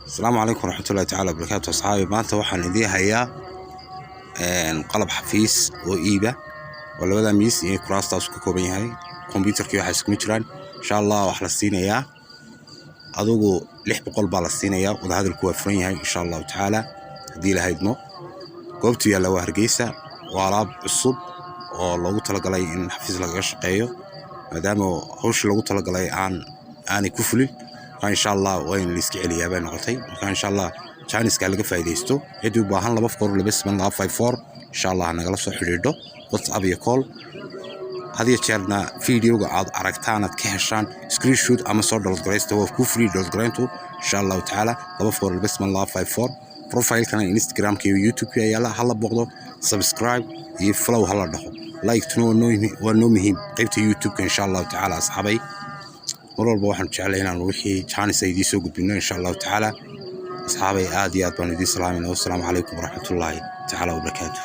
Asalaamu calaykum waraxmatullahi tacaala wabarakaatu. Asxaabi, maanta waxaan idiin hayaa qalab xafiis oo iiba. Waa labada miis iyo kuraastaas ka kooban yahay. Kombyuutarkii waxaa iskuma jiraan. Insha Allah wax la siinayaa adugu 600 baa la siinayaa. Wadahadalku waa furan yahay, insha Allahu tacaala, haddii la haydmo. Goobtu yaalla waa Hargeysa. Waa alaab cusub oo loogu talagalay in xafiis lagaga shaqeeyo, maadaama hawshii loogu talagalay aanay ku fulin. Marka insha Allah waa in laiska celiyaa bay noqotay. Marka insha Allah jaaniska laga faa'iidaysto. Ciddii u baahan, 2427254, insha Allah nagala soo xidhiidho WhatsApp iyo call. Had iyo jeerna videoga aad aragtaan aad ka heshaan, screenshot ama soo download garaysta. Waa ku free download garayntu, insha Allahu tacaala. 2427254. Profilekana Instagramka iyo YouTube-ka yaala, hala booqdo. Subscribe iyo follow hala dhaho, like-tuna waa noo muhiim qaybta YouTube-ka, insha Allahu tacaala. Asxaabay, mar walba waxaan jeclay inaan wixii jaanis ay idiin soo gudbino, insha Allahu tacaala. Asxaabay, aad iyo aad baan idiin salaamayna. Wassalaamu calaykum waraxmatullaahi tacaala wabarakaatu.